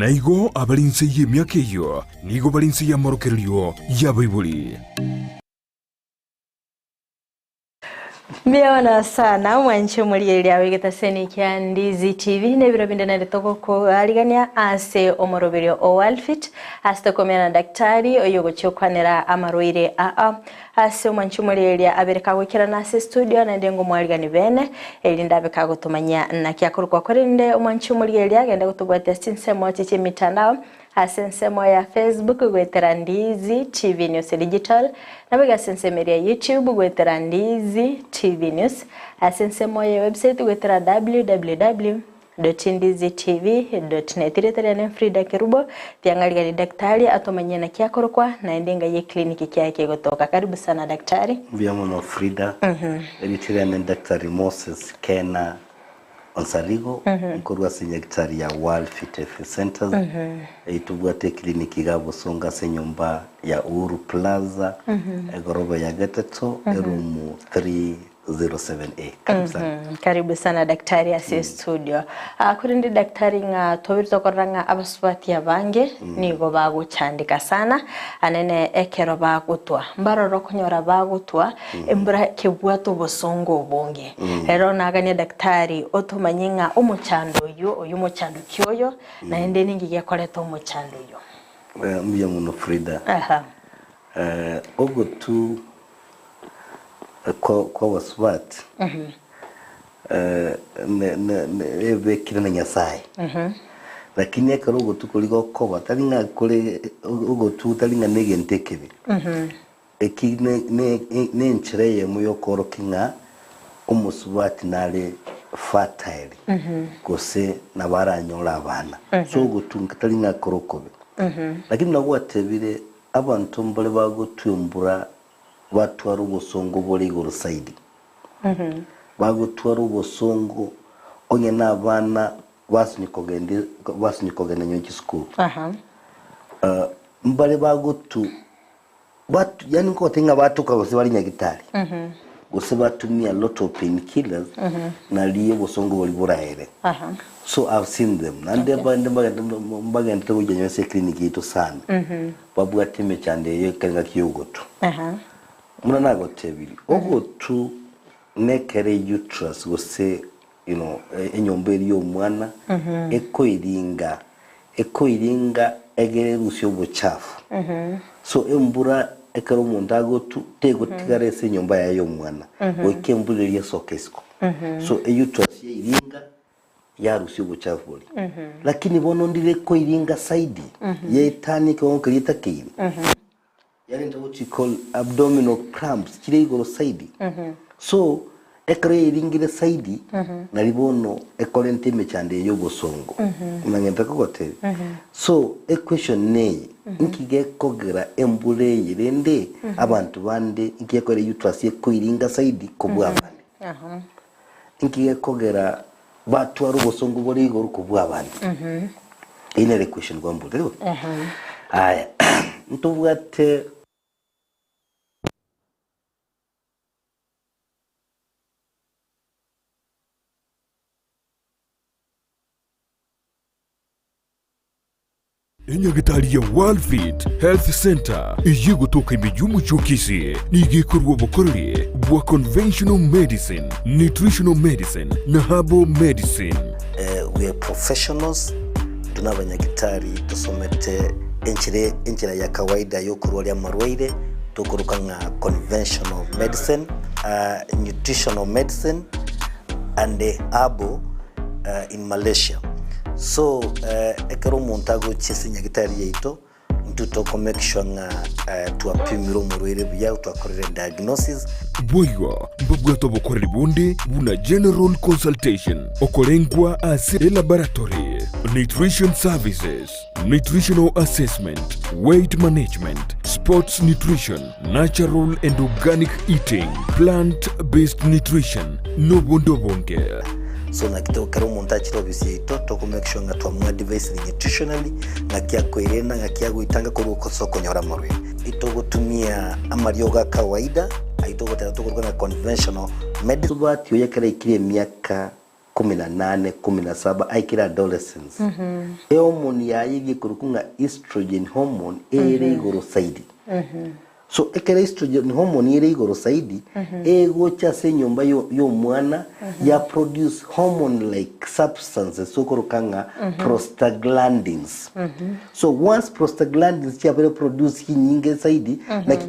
Na igo abare inse y'emiaka eyio nigo bare inse y'amorokererio y'abaibori. Mbiaona sana mwanche omorigereria awe egetaseni kia Ndizi TV nebiro binde naende togokoarigania ase omoroberio o Worldfit ase tokomenya na daktari oyo ogochia okwanera amarwaire aa ase omwanche omorigereria abere kagoikerana ase studio naende ngomwarigani bene erinde abe kagotomanyia naki akorokwa korende omwanche omorigereria agende gotobwatia ase chinsemo chie chimitandao Ase ensemo ya Facebook goetera Ndizi TV News Digital, naboigo ase ensemo eria ya YouTube goetera Ndizi TV News, ase ensemo ya website goetera www.ndizitv.net. Erieta riane Frida Kerubo, tiang'arigani daktari atomanyie naki akorokwa naende engai y'eclinic kiaye kegotoka. Karibu sana daktari. Mbuya mono Frida. Erieta riane Daktari Moses Kena Onsarigo, nkorwa ase nyagetari ya World Fit Health Centers, eyio tobwate eclinic iga Bosongo ase enyomba ya Uhuru Plaza, egoroba ya gatato, eroom 307A. Karibu sana. Karibu sana daktari ase studio. Ah, korende daktari ng'a tobire tokorora ng'a abasubati abange nigo bagochandeka sana anene ekero bagotwa mbarore okonyora bagotwa embura kebwate obosongo obonge. Ero nagania daktari otomanye ng'a omochando oyio oyio omochando ki oyo, naende ninki gekoreta omochando oyio. Mbuya mono Frida. Aha. Ogotu kwa kw'abasubati ne ne ne ebekire na Nyasaye. Lakini ekero ogotu koria gokoba tari ng'a kore ogotu tari ng'a negento ekebe. Eki nenchera eyemo y'okoorokia ng'a omosubati nare fertile, gose nabo aranyore abana. So ogotunka tari ng'a kore okobe. Lakini buna gwatebire, abanto mbare bagotwa embura batware obosongo bore igoro zaidi. Bagotwara obosongo onye nabana basinye kogenda basinye kogenda nyuma chisukuru. Mbare bagotu But yani nkote ng'a batoka gose bari nyagitari gose batumia lot of pain killers nari obosongo bori boraere so I've seen them naende abande mbagende mbagendete gocha nyowe ase eclinic yaito sana babwate emechando eye ekero engaki ya ogotu buna nagotebirie ogotu nekere uterus gose you know enyomba eria ya omwana ekoiringa Ekoiringa egere erusie obochafu. So embura ekero omonto agotu tegotigara ase enyomba yaye y'omwana goika embura eria esoke isiko. So euterus yairinga yarusia obochafu boria. Lakini bono ndire ekoiringa zaidi yaetania ekewango keria etakeire. Yarenta what you call abdominal cramps chire igoro saidi so ekero yairingire saidi nari bono ekorenta emechando eye y'obosongo buna ng'ente kogotebia so equestion neye nki gekogera embura eye rende abanto bande nki gekogera uterus ekoiringa saidi kobua abande nki gekogera batwara obosongo bore igoro kobua abande Eyio nere equestion kwambora tari bo? Aya ntobwate. Enyagitari ya Worldfit Health Centre eyio egotoka ime y'omochie o Kisii nigo ekorua obokoreri bwa conventional medicine, nutritional medicine na herbal medicine. We are professionals, intwe nabanyagitari tosomete enchera enchera ya kawaida yokorwaria amarwaire tokoroka ng'a conventional medicine, nutritional medicine and herbal in Malaysia. So ekero omonto agochia ase nyagitari yaito Intwe toko make sure ng'a twapimire omorwaire buya, twakorire diagnosis. Boigo mbabwate obokoreri bonde buna general consultation, okorengwa ase elaboratory, nutrition services, nutritional assessment, weight management, sports nutrition, natural and organic eating, plant based nutrition, nobonde obonge. So naki to ekero omonto achire ofisi yaito toko make sure ng'a twamoadvisire nutritionally ng'aki akoerenda ng'aki agoitanga korwa ase okonyora amarwaire. Itogotumia amariogo a kawaida ayio togoteba tokoruga ng'a conventional medicine. Tobwati oyo ekero aikire emiaka. 18, 17 aikire adolescence, ehormone yaye eria ekorokwa ng'a estrogen hormone ere igoro zaidi. So ekero estrogen hormone ere igoro zaidi, egocha ase enyomba yo y'omwana ya produce hormone like substances tokoroka ng'a prostaglandins. So once prostaglandins chiabeire produce chinyinge zaidi, naki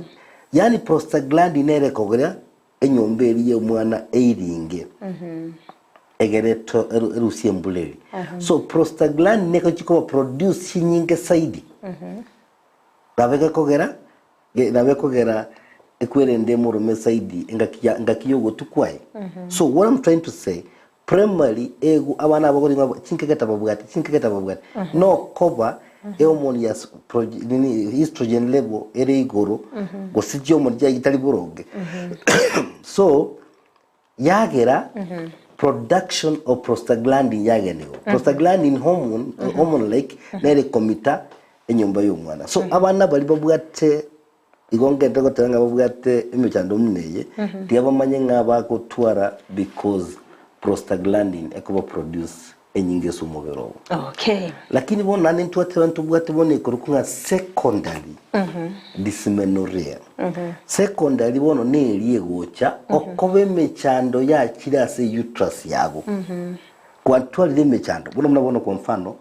yaani prostaglandin nere ekogera enyomba eria y'omwana eiringe egere eto eru erusie embura eria. So prostaglandin egochi koba produce chinyinge zaidi, nabo egekogera ge nabo ekogera ekwerende emorome zaidi engaki ya engaki ya ogotwa kwaye. So what I'm trying to say, primary ego abana aba okorima chinkeke tababwati chinkeke tababwati nokoba ehormone ya nini estrogen level ere igoro gose chihormone chiaye chitari boronge so yagera production of prostaglandin yagenda igoro. Prostaglandin hormone hormone like nere ekomita enyomba ya omwana. So abana baria babwate Igo ngende goteba ng'a babwate emechando buna eye, tiga bamanye ng'a bagotwara because prostaglandin ekoba produce enyinge ase omobere obo. Okay. Lakini bono naende ntwateba ntobwate bono ekorokwa ng'a secondary dysmenorrhea. Secondary bono neria egocha okoba emechando yachire ase uterus yago. Kwatwarire emechando, bono buna bono kwa mfano,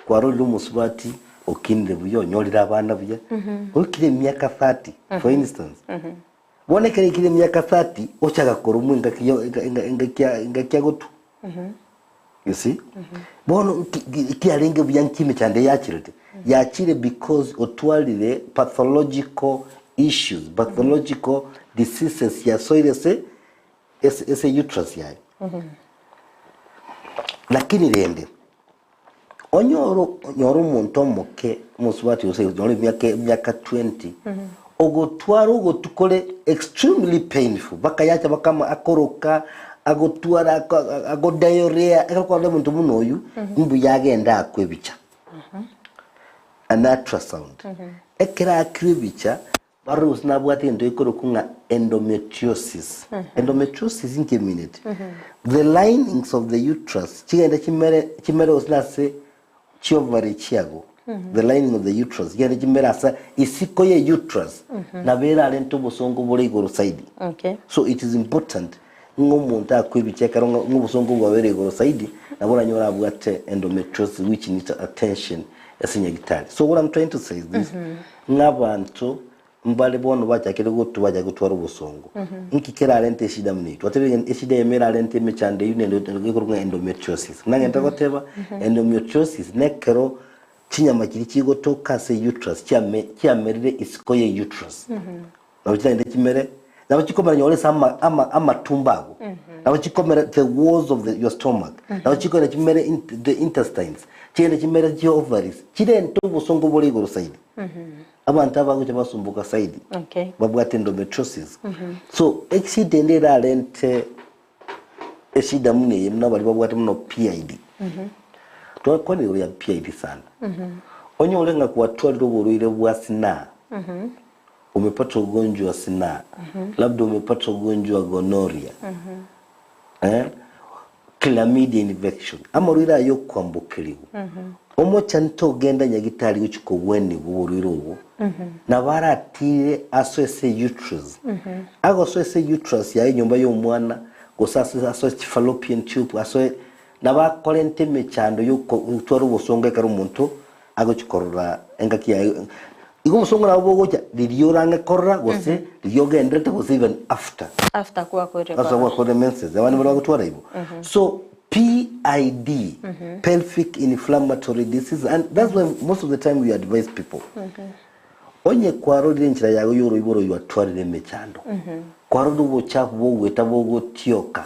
Kwarorire omosubati okinire buya, onyorire abana buya, oikire emiaka 30 for instance. Bono ekero aikire emiaka 30 ochaka koromwa engaki yo enga- enga- engaki ya engaki agotwa. You see? Bono nki- ki- kiarenge buya nki emechando eye yachirete? Yachire because otwarire pathological issues, pathological diseases yasoire ase ase ase uterus yaye. Lakini rende, Onyore onyore omonto omoke omosubati gose onyore emiaka emiaka 20 ogotwara ogotu kore extremely painful mpaka yacha bakama akoroka agotwara ako ago diarrhea ekero kwarora omonto buna oywo mbuya agende akwe ebicha an ultrasound. Ekero akire ebicha Barore gose nabwate egento gekorokwa ng'a endometriosis. Endometriosis inki emineti? The linings of the uterus chigende chimere chimere gose nase chiovary chiago. The lining of the uterus chigende chimere ase isiko ye uterus nabo erarente obosongo bore igoro zaidi. Okay. So it is important ng'a omonto akwe ebicha ekero ng'a ng'a obosongo bwabere igoro zaidi nabo oranyore abwate endometriosis which needs attention ase nyagitari. So what I'm trying to say is this, Ng'a abanto mbare bono bachakire gotwa bachake gotwara obosongo. Nki kerarente eshida buna eyio? Twatebire ng'a eshida eyemo erarente emechando eyio nende ekorokwa ng'a endometriosis. Buna ngento goteba, endometriosis nekero chinyama chiria chigotoka ase uterus chiame chiamerire isiko ye uterus. Nabo chiragende chimere, nabo chikomera nyore ase ama ama amatumbo ago. Nabo chikomera the walls of the your stomach. Nabo chikogenda chimere in the intestines, chigende chimere chi ovaries, chirente obosongo bore igoro zaidi. Abanto aba bagocha basumbuka zaidi, Okay. babwate endometriosis. So eshida ende erarente eshida buna eye buna baria babwate mono PID. Twakwanire igoro ya PID sana. Onyore ng'a kwatwarire oborwaire bwa sinaa, Umepata ugonjwa wa sinaa, labda umepata ugonjwa wa gonorrhea, eh, chlamydia infection, amarwaire aya okwambokerigwa. Omochani togenda nyagitari gochia kogwenigwa oborwaire obwo, nabo aratire asoe ase uterus, agosoa ase uterus yaye enyomba ya omwana, gose ase asoe chifallopian tube, asoe nabo akorente emechando ya okotwara obosongo ekero omonto agochia korora engaki yaye. Igo obosongo nabo bogocha riria orang'e korora gose riria ogenderete gose even after. After gwakorire After korora. gwakorire menses, abande mbare bagotwara igo. So PID, pelvic inflammatory disease, and that's why most of the time we advise people. Onye kwarorire enchera yago y'oroiboro oywatwarire emechando, kwarorire obochafu bogoeta bogotioka,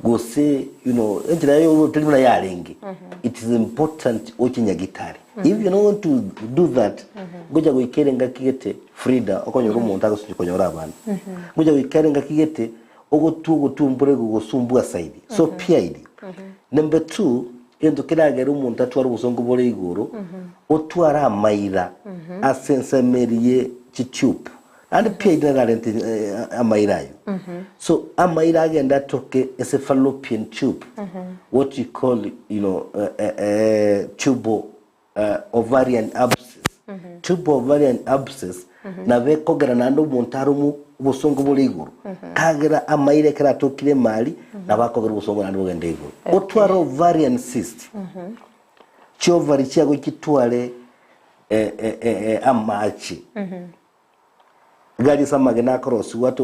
gose you know enchera yaye y'oroiboro teri buna yarenge, it is important oche nyagitari. If you not going to do that, ngocha goika ere engaki gete Frida okonyora omonto agosunya konyora abana. Ngocha goika ere engaki gete ogotwa ogotwa mbore gogosumbua zaidi. So PID. Number two, Egento keragere omonto atware obosongo bore igoro, otware amaira ase ensemo eria ye chitube. Naende PID nere arente amaira ayio. So amaira agende atoke ase fallopian tube, what you call you know tubal ovarian abscess. Tubal ovarian abscess nabo ekogera naende omonto aromwe obosongo bore igoro. Kagera amaira ekero atokire emari nabo akogera obosongo naende bogende igoro. Otware ovarian cyst, chiovari chiago chitware amache. Gari ase amagena akorosigwa ate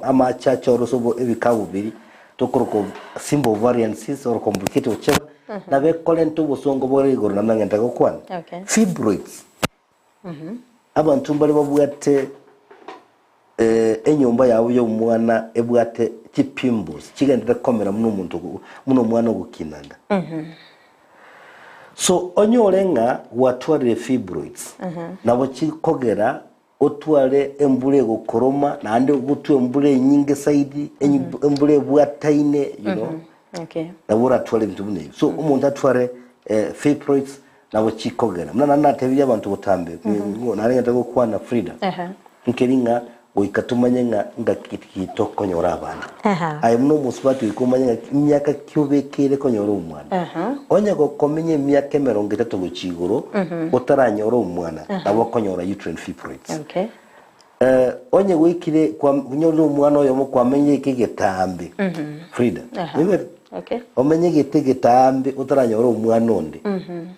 amache achore ase ebikabu biria tokoroka simple ovarian cyst or complicated whichever, nabo ekorenta obosongo bore igoro naende ng'ende gokwana. Okay. Fibroids, abanto mbare babwate enyomba yabo ya omwana ebwate chipimples chigenderete komera buna omonto buna omwana ogokina nda. So onyore ng'a gwatwarire fibroids, nabo chikogera otware embura egokoroma naende ogotwa embura enyinge zaidi, embura ebwataine you know, Okay. nabo oratware ebinto buna ebio. So omonto atware fibroids nabo chikogera. Buna naende natebirie abanto botambe, naende ng'ende gokwana Frida, nkeri ng'a goika tomanye ng'a ngaki ki tokonyora abana. Aye buna omosubati goika omanye ng'a emiaka ki obekeire konyora omwana. Onye gokomenya emiaka emerongo etato gochia igoro, otaranyora omwana, nabo okonyora uterine fibroids. Okay. Onye goikire kwanyorire omwana oyomo kwamenyire eke egetambe, Frida, oigwete? Okay. Omenye egete egetambe otaranyora omwana onde,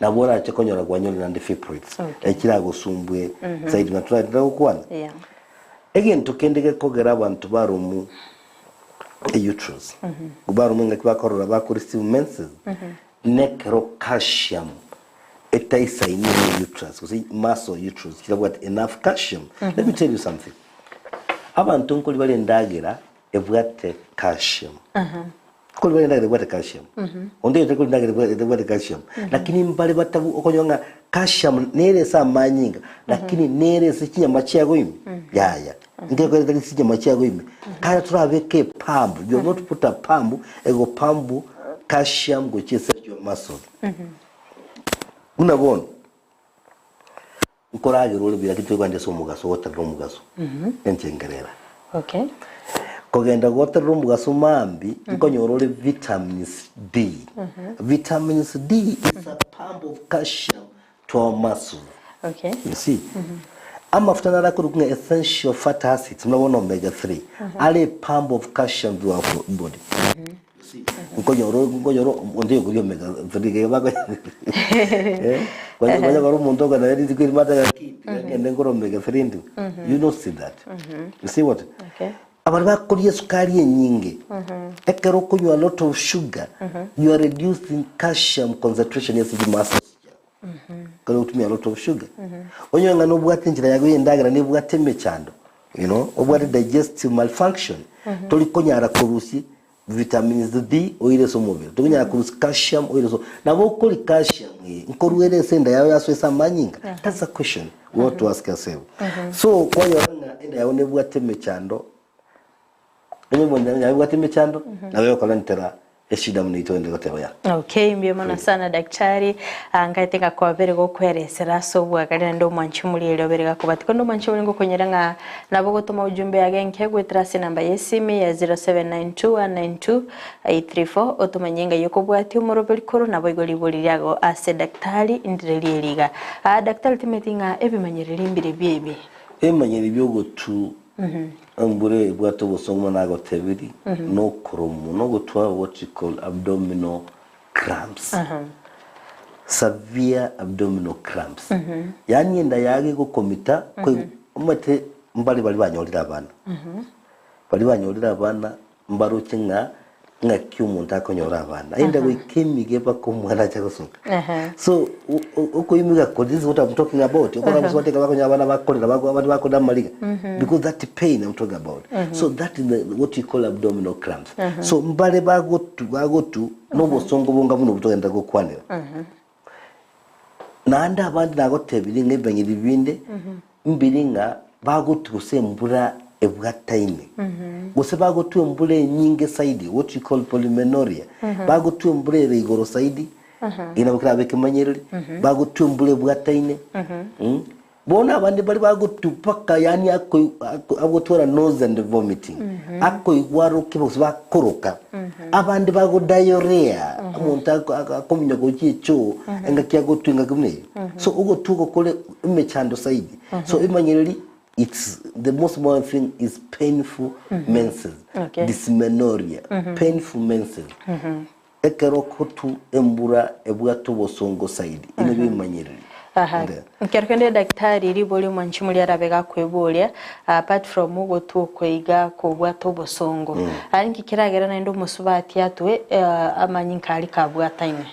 nabo orache konyora kwanyorire naende fibroids, Okay. echiragosumbue zaidi buna turagenderere gokwana. Yeah. Egento kende gekogera abanto baromu euterus, baromu engaki bakorora bako receive menses, nekero calcium etaisaini ime uterus gose muscle uterus chitabwati enough calcium. Let me tell you something, abanto nkori bare endagera ebwate calcium, nkori bare endagera ebwate calcium, onde oyo tari koria endagera ebwate calcium, lakini mbare batabu okonyora ng'a calcium nere ase amanyinga lakini nere ase chinyama chiago ime yaya, nkekore etari ase chinyama chiago ime, kare torabeke epump, you have not put a pump egopump calcium gochia ase your muscle. Buna bono, nkoragera ore buya lakini toigwande ase omogaso goterera omogaso, enchengerera. Okay. Kogenda goterera omogaso maambia, nkonyora ore vitamins D. Vitamins D is a pump of calcium to our muscle. Okay. You see? Amafuta naro akorokwa ng'a essential fatty acids, buna bono omega 3, are a pump of calcium to our body. Nkonyora nkonyora onde okoria omega 3 iga bako eh, kwanyora omonto okonyora rituko erimo ateba ki tiga ngende ngore omega 3 intwe. You not see that. You see what? Okay. Abanto bakoria esukari enyinge, ekero okonywa a lot of sugar, you are reducing calcium concentration ase chimuscles chiago. Ekero ogotumia a lot of sugar. Onyore ng'a nobwate enchera yago ya endagera nebwate emechando, you know, obwate digestive malfunction, tori konyara korusia vitamins D oire ase omobere, tori korusia calcium oire ase nabo okori calcium eye, nkorwa ere ase enda yago yasoa ase amanyinga? That's a question we ought to ask ourselves. So, kwanyora ng'a enda yago nebwate emechando, onye omonto ebwate emechando, nabo egokorentera eshida buna eyio togende goteba ya. Okay, mbuya mono sana daktari. Ah, nkaete ngakwabere gokweresera ase obwagare naende omwanchi omorierio obere gakobatia. Korende omwanchi oria ngokonyora ng'a nabo ogotoma ujumbe yage enke goetera ase enamba ya esimi ya 0792192834 otomanye ng'ai okobwatia omoroberi korwa naboigo ribori riago ase daktari ndire rieri iga. Ah, daktari timeti ng'a ebimanyereri mbire biebi. Ebimanyereri biogotu Embura ebwate obosongo buna nagotebirie, nokoromwa, nogotwara what you call abdominal cramps. Severe abdominal cramps. Yaani enda yago egokomita, koi- omanyete mbare baria banyorire abana, baria banyorire abana Mbaroche ng'a ng'aki omonto akonyora abana. Aye goika emige mpaka omwana ache gosoka. So okoimiga koria this is what I'm talking about. Okora gose bateka bakonyora abana bakorera bako abande bakorera amariga. Because that pain I'm talking about. So that is the, what you call abdominal cramps. So mbare bagotu bagotu nobosongo bonga buna obwo togenda gokwanera. Naende abande nagotebirie ng'a ebimanyiri binde mbiri ng'a bagotwa gose embura ebwataine, gose bagotwa embura enyinge zaidi, what you call polymenorrhea, bagotwa embura ere igoro zaidi, eki nabo kerabe ekemanyereri, bagotwa embura ebwataine, mm. Bono abande baria bagotwa mpaka yaani akoi ako agotwara nausea and vomiting, akoigwa aroke gose bakoroka. Abande bago diarrhea, omonto ako ako akominyoka gochia echoo engaki agotwa engaki buna eyio. So ogotwa oko kore emechando zaidi. So emanyereri it's the most important thing is painful menses, Okay. dysmenorrhea, painful menses. Ekero okotu embura ebwate obosongo zaidi, inwe bimanyereri. Aha. Nde. Ekero kende daktari riborio mwanchi moria arabe gakweboria apart from ogotwa okwo iga kobwate obosongo ah, inki keragera naende omosubati atwe eh, amanyinga aria kabwataine?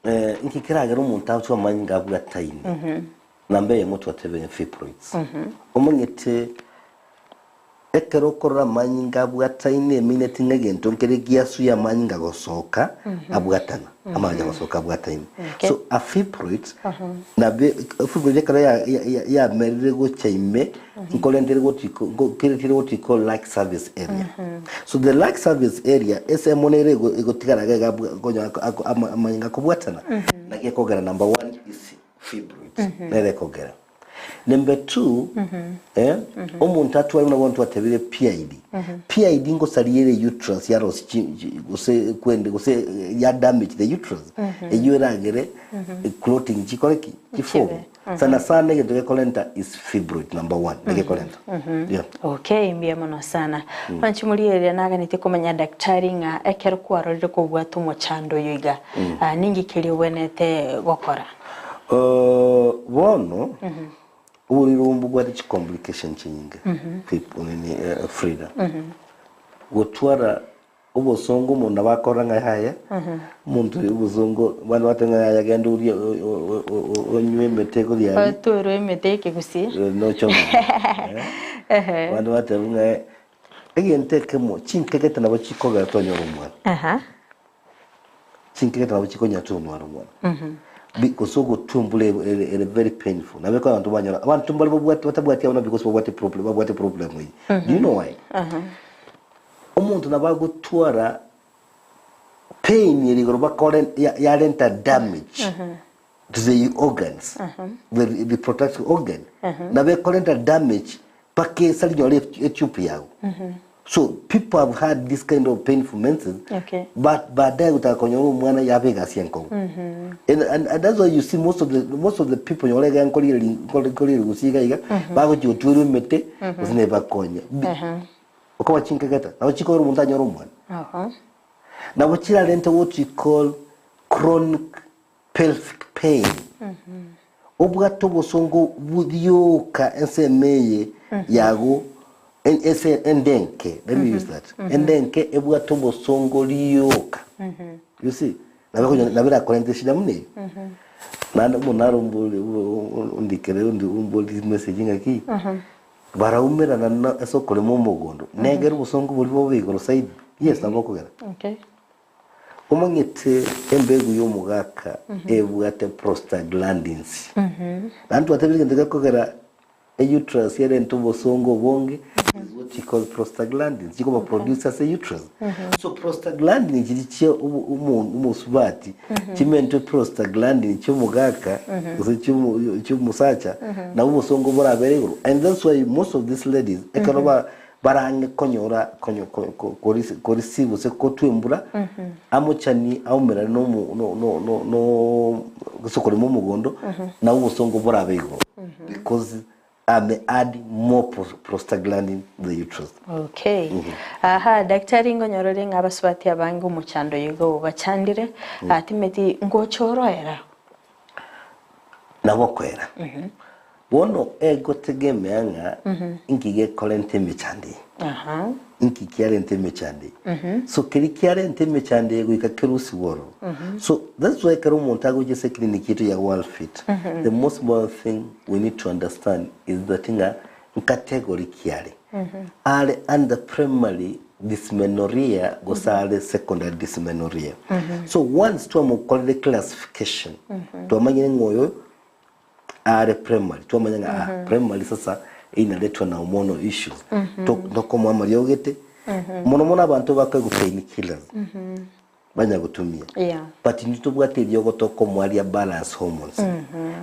Eh, inki keragera omonto atwe amanyinga abwataine? Namba eyemo twatebire fibroids. Omanyete Ekero okorora amanyinga abwataine emineti ng'a egento nkere giasuya amanyinga gosoka abwatana, amanya gosoka abwataine. Okay. So a fibroid nabe fibroid ekero ya- ya- ya- yamerire gocha ime nkorentere goti nkokeretire what we call like service area. So the like service area ase emo nere ego- egotigara iga iga abwa- konya ako- ako- ama- amanyinga akobwatana naki ekogera number one is fibroids nere ekogera. Number two, eh, omonto atware buna bono twatebire PID. PID ngosaria ere uterus yarosi chi- chi- gose kwende gose eh, ya damage the uterus. Eyio eragere eh, clotting chikore ki? Chiform. Chibe. Sana sana egento gekorenta is fibroid number one negekorenta. Yeah. Okay, mbuya mono sana. Mwanchi morigereria naganetie komanya daktari ng'a ekero kwarorire kobwata omochando oyo iga, ah, ninki keria obwenerete gokora? Bono oborwaire obo mbobwate chicomplication chinyinge Fip- nini, eh, Frida. Gotwara obosongo omonto nabo akorora ng'a yaya, omonto oyo obosongo abande bateba ng'a yaya genda orie o- o- o- o- onywe emete ekoria aria, Otwerwe emete y'ekegusii. eh, noche omanye. Eh, abande bateba ng'a egento ekemo chinkegete nabo chikogera twanyora omwana. Aha. Chinkegete nabo chikonyara tonwara omwana. Bi- Gose ogotwa embura ere ere ere very painful. Nabo ekero abanto banyora abanto mbare babwate batabwati abana because babwate problem babwate problem eye. Do you know why? Omonto nabo agotwara pain ere igoro bakore ya- yarenta damage to the organs, the reproductive organ. Nabo ekorenta damage mpaka esari nyore etube yago. So people have had this kind of painful menses Okay. but baadaye gotaka konyora omwana yaba egasi enkong'u. And, and, and that's why you see most of the most of the people nyore iga nkorigereria nkorigereria gose iga iga bagochia gotwerwa emete gose nebakonye. Bi- Okoba chinkegeta nabo chikogera omonto anyore omwana. Oho. Nabo chirarente what we call chronic pelvic pain. Obwate obosongo burioka ensemo eye yago en- ese ende enke let me use that ende enke ebwate obosongo rioka you see nabo ekonya nabo erakorente eshida buna eyo naende omonto naro ombori ondikere ondi ombori message ng'aki baraumerana na ase okorema omogondo negere obosongo boria bobe igoro zaidi yes nabo okogera Okay. Omanyete embegu y'omogaka ebwate prostaglandins. Naende twatebire egento gekogera euterus yarente obosongo obonge is what we call prostaglandins chikoba produced ase uterus. So prostaglandin chiri chia omo- omo- omosubati chimentwe prostaglandin chi'omogaka gose chi'omo- chi'omosacha nabo obosongo borabere igoro and that's why most of these ladies ekero ba Barang'e konyora konyo ko ko korisi korisi gose kotwa embura, amochani aumerane nomo no no no no gose korema omogondo, na obosongo borabe igoro because ame add more pros prostaglandin to the uterus. Okay. Aha, daktari ngonyorore ng'a abasubati abange omochando oyo iga obachandire, ah, timeti ngocha oroera. Nabo okoera. Bono egotegemea ng'a inki gekorenta emechando eye. Aha. Inki kiarenta emechando eye. So keria kiarenta emechando eye goika kerusigwe ororo. So that's why ekero omonto agocha ase eclinic yaito ya World Fit, the most important thing we need to understand is that ng'a ncategory ki are. Are under primary dysmenorrhea gose are secondary dysmenorrhea. So once twamokorire classification, twamanyire ng'a oyo are primary twamanya ng'a ah, primary sasa inaletwa na hormonal issues To- tokomoa amariogo gete mono mono abanto bakoegwa pain killers. Banya gotumia. Yeah. But intwe tobwate eriogo tokomoa ria balance hormones.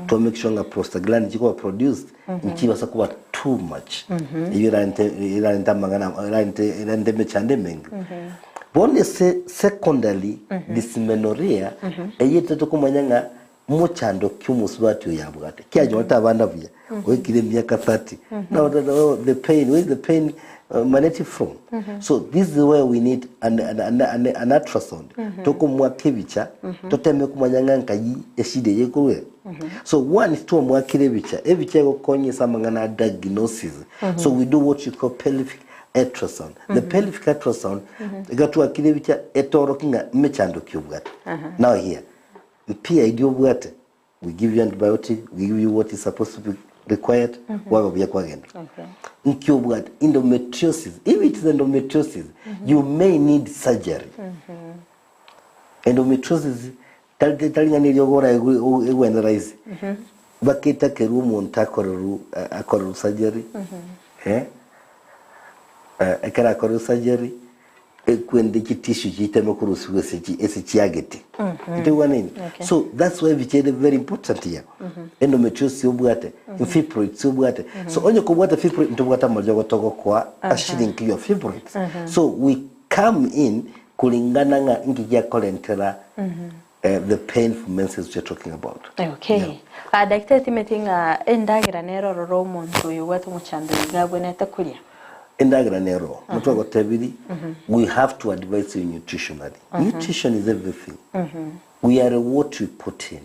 To make sure ng'a prostaglandin chikoba produced nchibasa koba too much. Eyio erarente erarente amang'ana erarente erarente emechando emenge. Bono ase secondary dysmenorrhea eyio intwe tokomanya ng'a mochando ki omosubati oyo abwate. Kianyorete abana buya, oikire emiaka 30. Now the pain, where is the pain emanating from? So this is where we need an, an, an, an, an ultrasound. Tokomoaka ebicha, toteme komanya ng'a nkai eshida eye ekorwa. So one twamoakire ebicha, ebicha egokonya ase amang'ana a diagnosis. So we do what you call pelvic ultrasound. The pelvic ultrasound, iga twakire ebicha etoroki ng'a mechando ki obwate. Now here, PID obwate, we give you antibiotic, we give you what is supposed to be required, kwaba buya kwagenda. Okay. Nki obwate endometriosis, if it is endometriosis, you may need surgery. Endometriosis tari tari ng'a neriogo oraigwe egwene rahisi. Baketakerwa omonto akorerwu akorerwu surgery, eh, ekero akorerwu surgery, Ekwende chitissue chiteme korusigwa ase chi ase chiagete. Ntoigwanaine? Okay. So that's why ebicha ere very important here. Endometriosis obwate, fibroids obwate. So onye kobwate fibroid ntobwate amariogo togokoa a shrink your fibroids. So we come in kulingana ng'a inki giakorentera eh, the painful menses we are talking about. Okay. Yeah. Ah, daktari timeti ng'a endagera nere ororo omonto oyo obwate omochando oyo iga abwenerete koria. Endagera nero motwagotebiri we have to advise you nutritionally. Nutrition is everything. We are what we put in.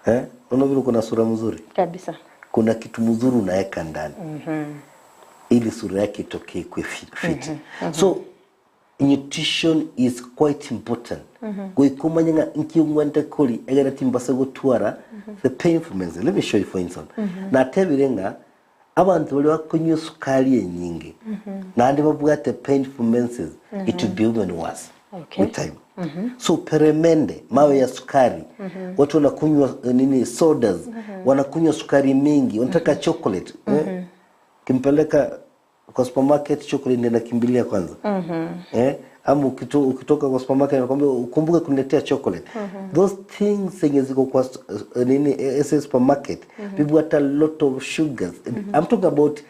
Eh? Unaona vile uko na sura mzuri? Kabisa. Kuna kitu mzuri unaweka ndani ili sura yake itokee ikuwe fit. So Nutrition is quite important. Goika omanye ng'a nki ngwente kori egere timbase gotwara the painful menses. Let me show you for instance. Natebire ng'a abanto baria bakonywa esukari enyinge naende babwate painful menses it will be even worse Okay. with time. So peremende, mawe ya sukari, watu wanakunywa eh, nini sodas, wanakunywa sukari mingi, wanataka chocolate. Eh? Kimpeleka kwa supermarket chocolate ndio nakimbilia kwanza eh ama ukito, ukitoka kwa supermarket nakwambia ukumbuke kuniletea chocolate those things zenye ziko kwa uh, nini eh, ese supermarket people got a lot of sugars I'm talking about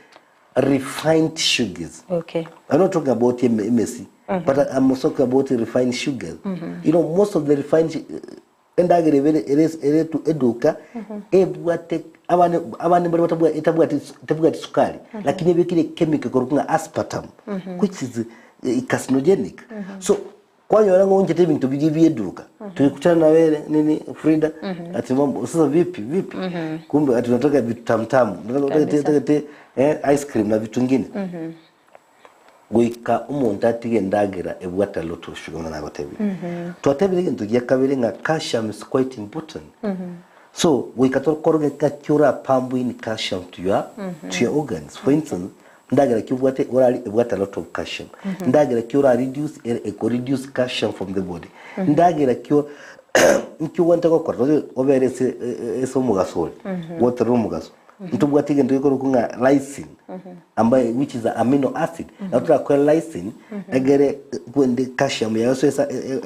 refined sugars Okay. I'm not talking about MSC, but I- I'm also talking about refined sugars. You know, most of the refined Endagera ebere ere ere eduka ebwate abande abande mbare batabwa etabwati etabwati sukari lakini ebekire chemical ekorokwa ng'a aspartame which is eh, carcinogenic so kwanyora ng'a onchete ebinto biria bia eduka tulikutana na wewe nini Frida ati mambo sasa vipi vipi kumbe ati unataka vitu tamu tamu unataka Kabisa. unataka eh, ice cream na vitu vingine Goika omonto atige endagera ebwate a lot of sugar buna nagotebire. Twatebire egento gia kabere ng'a calcium is quite important. So goika tokoroge ng'aki ora pump in calcium to your to your organs. For instance, ndagera ki obwate orari ebwate a lot of calcium. Ndagera ki ora reduce ere eko reduce calcium from the body. Ndagera ki o nki ogwenerete gokora roche obere ase ase omogaso ore, gwoterere omogaso. Ntobwate egento gekorokwa ng'a lysine ambaye which is a amino acid nabo torakoe lysine egere kwende calcium yaye esoe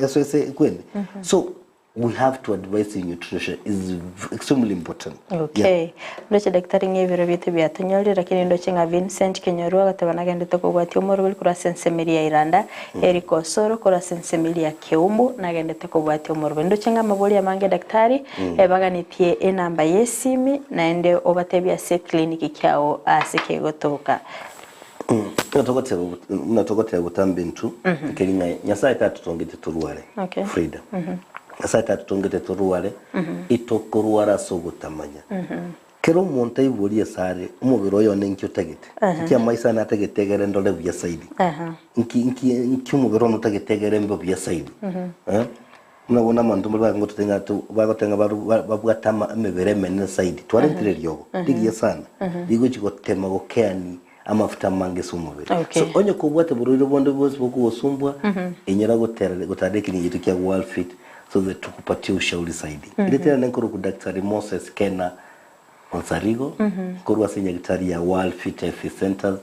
esoe ase kwende so we have to advise you nutrition is extremely important yeah. Okay. Ndoche daktari ng'a ebiro biaito biatonyorire lakini ndoche ng'a Vincent Kenyorwa agateba nagendete kobwatia omoroberi korwa ase ensemo eria ya Iranda, Eric Osoro korwa ase ensemo eria ya Keumbu nagendete kobwatia omoroberi. Ndoche ng'a amabori amange daktari ebaganetie enamba y'esimi naende obatebie ase eclinic kiao ase kegotoka. Buna togoteba botambe intwe, nkeri ng'a Nyasaye tatotongete torware, Okay. Frida. Nyasaye tatotongete torware, itokorwara ase ogotamanya. Kera omonto aiborie asare, omobere oye one nki otagete? Nki amaiso ane atagete egere ndore buya zaidi? Nki nki nki omobere one otagete egere mbe buya zaidi? Eh? Buna bono abanto mbare bagototebia ng'a to bagoteba ng'a baru babwate ama emebere emenene zaidi, twarentire eriogo rigiya sana, rigochi gotema gokeani amafuta amange ase omobere. Okay. So onye kobwate borwaire bonde bwonsi bokogosumbua, inyora gotera gotara ekiringo gieto kia World Fit so that tukupatie ushauri zaidi. Ere tera nenkorokwa Daktari Moses Kena. Onsarigo, korwa ase nyagitari ya World Fit Health Centers,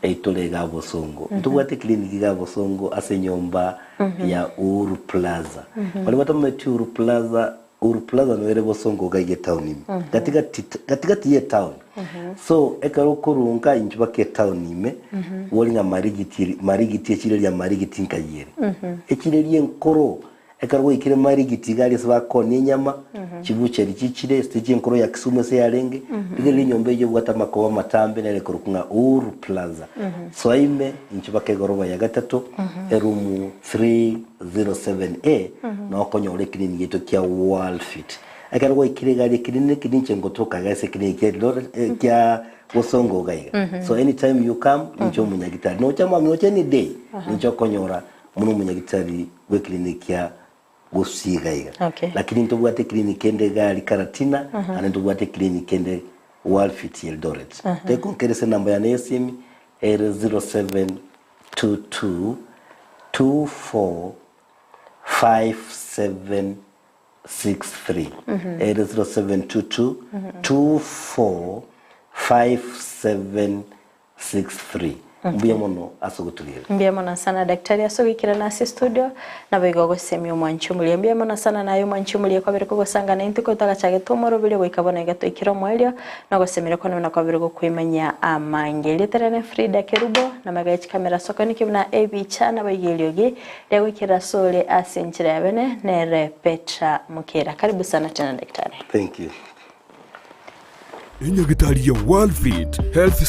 eitore iga Bosongo. Ntobwate eclinic iga Bosongo ase enyomba ya Uhuru Plaza. Baria batamanyeti Uhuru Plaza, Uhuru Plaza nigo ere Bosongo iga iga etown ime. Gatigati gatigati ya etown. So ekero okorunga inchuo mpaka etown ime, bori ng'a Marigiti Marigiti echiro eria Marigiti nkai ere. Echiro eria enkoro Ekero gwaikire Marigiti iga aria ase bakonia enyama, chibucheri chichire, estage enkoro ya Kisumu ase yarenge, rigereria enyomba eyio ebwate amakoba amatambe nere ekorokwa ng'a Uhuru Plaza. Soa ime, inche mpaka egoroba ya gatato, eroom 307A, noo okonyora ekirini giaito kia Worldfit. Ekero gwaikire iga aria ekirini eki ninche ngotoka iga ase ekirini kia Eldoret kia Bosongo iga iga. So anytime you come, ninche omonyagitari. Nocha mambia nocha any day, ninche okonyora Buna omonyagitari bw'ekiliniki kia Gusii iga iga. Okay. Lakini ntobwate ekiliniki ende iga aria Karatina, naende ntobwate ekiliniki ende Worldfit Eldoret. Tekonkera ase enamba yane y'esimi ere 0722 24 5763. Ere 0722 24 5763. Mbuya mono ase ogotugeria. Mbuya mono sana daktari ase ogoikerana ase estudio naboigo ogosemia omwanchi omoria. Mbuya mono sana naye omwanchi omoria kwabere kogosanga naintwe korwa twagachagete omoroberio goika bono iga twaikire omoerio na ogosemeria kwane buna kwabere gokoimanyia amange. Erieta riane Frida Kerubo na magega ye chikamera ase okoenekia buna ebicha naboigo eriogi riagoikerera ase ore ase enchera ya bene nere Petra Mukera. Karibu sana tena daktari. Thank you. Enyagitari ya World Fit Health.